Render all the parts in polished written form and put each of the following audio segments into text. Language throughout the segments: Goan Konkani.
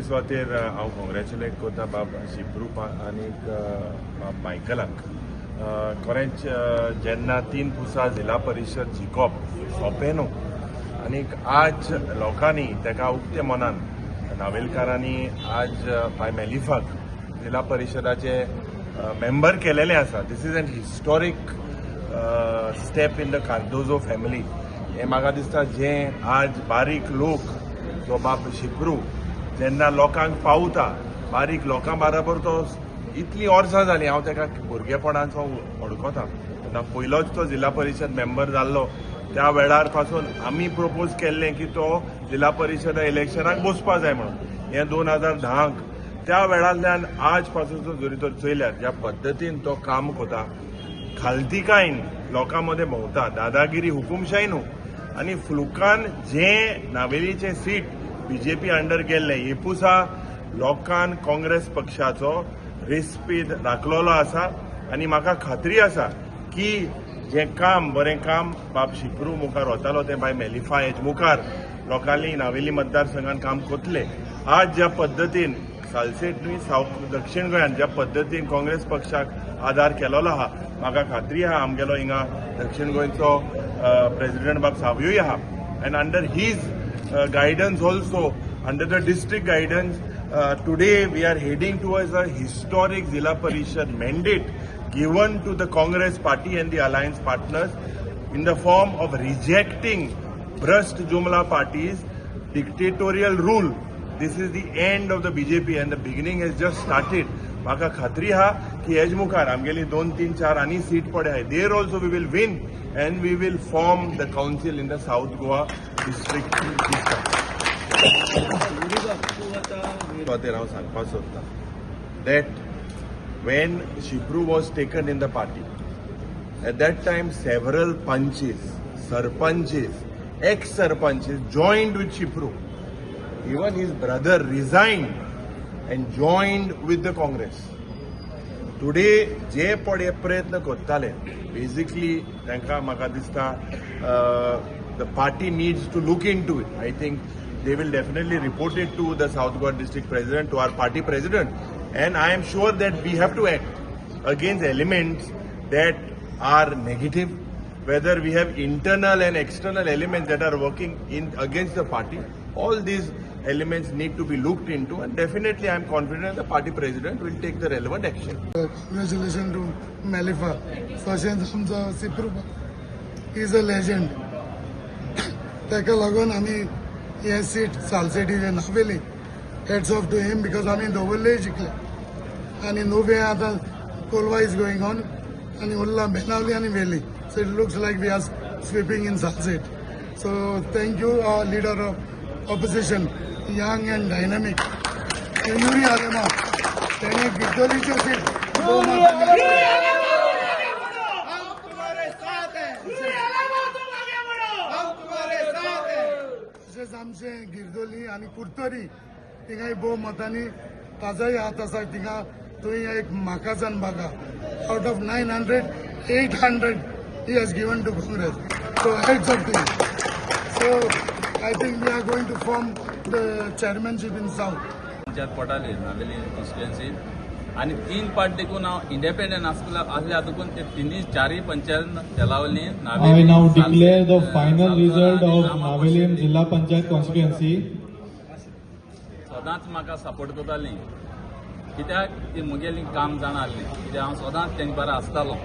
सुवातेर हांव कॉंग्रॅच्युलेट करता बाब शिप्रू आनीक बाब मायकलाक. खरेंच जेन्ना तीन पुसा जिल्हा परिशद जिखप सोंपें न्हू आनीक आज लोकांनी ताका उक्ते मनान, नावेलकारांनी आज भाई मेलिफाक जिल्हा परिशदाचे मेंबर केलेले आसा. This is an historic step in the Cardozo family. हें म्हाका दिसता, जें आज बारीक लोक, जो बाब शिप्रू जेन्ना लोकांक पावता, बारीक लोकां बराबर तो इतलीं वर्सां जालीं, हांव ताका भुरगेपणाचो वळखता. तेन्ना पयलोच तो जिल्हा परिशद मेंबर जाल्लो, त्या वेळार पासून आमी प्रपोज केल्लें की तो जिल्हा परिशद इलेक्शनाक बसपा जाय म्हणून. हें 2010क. त्या वेळांतल्यान आज पासून जरी तर चोयल्यार, ज्या पद्दतीन तो काम करता, खालतीकायन लोकां मदें भोंवता, दादागिरी, हुकुमशाही न्हू. आनी फ्लुकान जे नावेलीचें सीट बीजेपी अंडर गेल्लें, हे पुसा लोकान काँग्रेस पक्षाचो रेस्पेद राखलेलो आसा. आनी म्हाका खात्री आसा की जें काम, बरें काम बाब शिप्रू मुखार वतालो, तें बाय मेलिफा हेज मुखार लोकांनी नावेली मतदारसंघान काम कोतले. आज ज्या पद्दतीन सालसेट न्हय, सावथ दक्षिण गोंयान ज्या पद्दतीन काँग्रेस पक्षाक आदार केलेलो आहा, म्हाका खात्री आहा, आमगेलो हिंगा दक्षिण गोंयचो प्रेसिडेंट बाब सावयूय आहा, and under his guidance, also under the district guidance, today we are heading towards a historic Zilla Parishad mandate given to the Congress party and the alliance partners in the form of rejecting Bhrasht Jumla parties' dictatorial rule. This is the end of the BJP and the beginning has just started. म्हाका खात्री आहा की हेज मुखार आमगेली दोन, तीन, चार आनी सीट पडे आहाय, there also we will win and we will form the council in the South Goa district. सुवातेर हांव सांगपाक सोदता that when Shipru was taken in the party, at that time several panches, sarpanches, ex-sarpanches joined with Shipru. Even his brother resigned and joined with the Congress. Today जे पळय प्रयत्न करताले, बेजिकली तांकां म्हाका दिसता the party needs to look into it. I think they will definitely report it to the South Goa district president, to our party president, and I am sure that we have to act against elements that are negative, whether we have internal and external elements that are working in against the party. All these elements need to be looked into, and definitely I am confident the party president will take the relevant action. Congratulation to Melifa. तशेंच आमचो सिप्रू is a legend. ताका लागून आमी हे सीट सालसेटीचे, Navelim, hats off to him, because आमी दवर्लेय जिखले आनी नुवें आतां कोलवा is going on आनी उरला बेनावली आनी वेली. So it looks like we are sweeping in Salcete. So thank you, leader of opposition, young and dynamic Yuri Alemao. तेणे गिरदोलीच्यो सीट भोवमतांनी हम तुम्हारे साथ हैं, हम तुम्हारे साथ हैं. तशेंच आमचे गिरदोली आनी कुर्तरी थिंगाय भोव मतांनी ताजोय हात आसा थिंगा. थंय एक म्हाकाजान Baga, out of 900, 800 he has given to Congress. So heads off to. So I think we are going to form the chairmanship in South. Panchayat पडटाली नावेली कॉन्स्टिट्युएन्सीत आनी तीन पार्ट देखून हांव इंडिपेंडंट आसल्या देखून ते तिनूय चारय panchayat Telaulim. I now declare the final result of Navelim Zilla Panchayat constituency. सदांच म्हाका सपोर्ट करताली, कित्याक ती मुगेली काम जाणा आसली, कित्याक हांव सदांच तेंचे बारा आसतालो.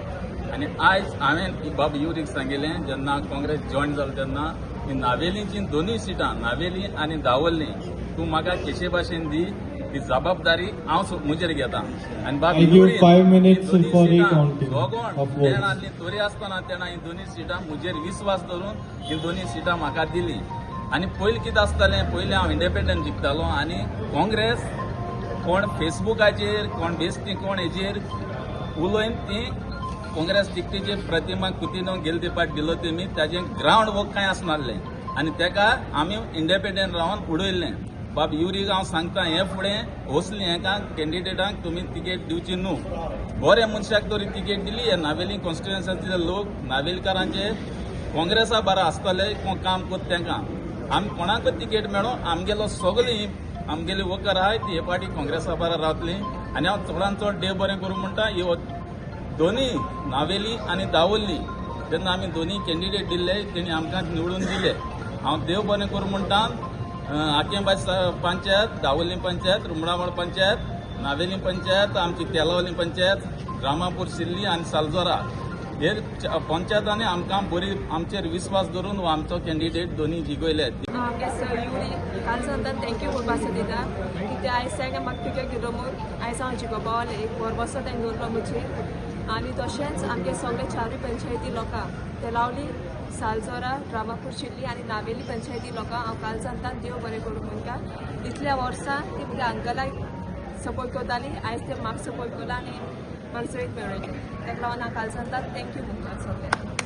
आनी आयज हांवें बाब युरीक सांगिल्लें, जेन्ना काँग्रेस जॉयन जालो तेन्ना, ही नावेलीची दोनूय सिटां, नावेली आनी दावोली, तूं म्हाका केशे भाशेन दी, ती जबाबदारी हांव म्हजेर घेता. आनी बाब I give 5 minutes for recounting of votes. आसली तरी आसतना तेणा ही दोनूय सिटां म्हजेर विस्वास धरून ही दोनूय सिटां म्हाका दिली. आनी पयलीं कितें आसतालें, पयलीं हांव इंडिपेंडंट जिखतालो आनी काँग्रेस कोण फेसबुकाचेर, कोण बेस्टी, कोण हेजेर उलोवन ती काँग्रेस जिखटीचे प्रतिमा कुतिनो गेले ते पाट दिलो तेमी, ताजें ग्रावंड वर्क कांय आसनासलें आनी तेका आमी इंडिपेंडंट रावन उडयल्लें. बाब युरीक हांव सांगता, हे फुडें असली हेका कॅन्डिडेटांक तुमी तिकेट दिवची न्हू. बऱ्या मनशाक तरी तिकेट दिली. हे नावेली कॉन्स्टिट्युएन्सीचे लोक, नावेलकारांचे काँग्रेसा बारा आसतले, कोण काम करता तेंकां आमी कोणाकूच तिकेट मेळो. आमगेलो सगळी आमगेली वकर आहाय ती हे फावटी काँग्रेसा बारा रावतली. आनी हांव चडान चड देव बरें करूं म्हणटा, ही दोनी नावेली आनी दावोली जेन्ना आमी दोनी कॅन्डिडेट दिल्ले तेणी आमकां निवडून दिले. हांव देव बरें करूं म्हणटा आकेंबाय पंचायत, दावोली पंचायत, रुमडामळ पंचायत, नावेली पंचायत, आमची तेलावली पंचायत, रामापूर सिल्ली आनी सालजोरा हे पंचायतांनी आमकां बरी आमचेर विस्वास दवरून हो आमचो कॅन्डिडेट दोनी जिखयले. आमगे सर युरी काल सांतान thank you म्हणपा सोदिता, कित्याक आयज ताणें म्हाका टिकेट दिलो म्हूण आयज हांव जिखोवपा पावलें. एक भरवंसो ताणें दवरलो म्हजेर. आनी तशेंच आमगे सगळे चारूय पंचायती लोकांक, तेलावली, सालजोरा, रामापूर चिल्ली आनी नावेली पंचायती लोकांक हांव काल सांतान देव बरें करूं म्हणटा. इतल्या वर्सां ती म्हज्या अंकलाक सपोर्ट करताली, आयज ते म्हाका सपोर्ट करला आनी म्हाका जैत मेळयलें. ताका लागून हांव काल सांतान thank you म्हणटा सगळ्यांक.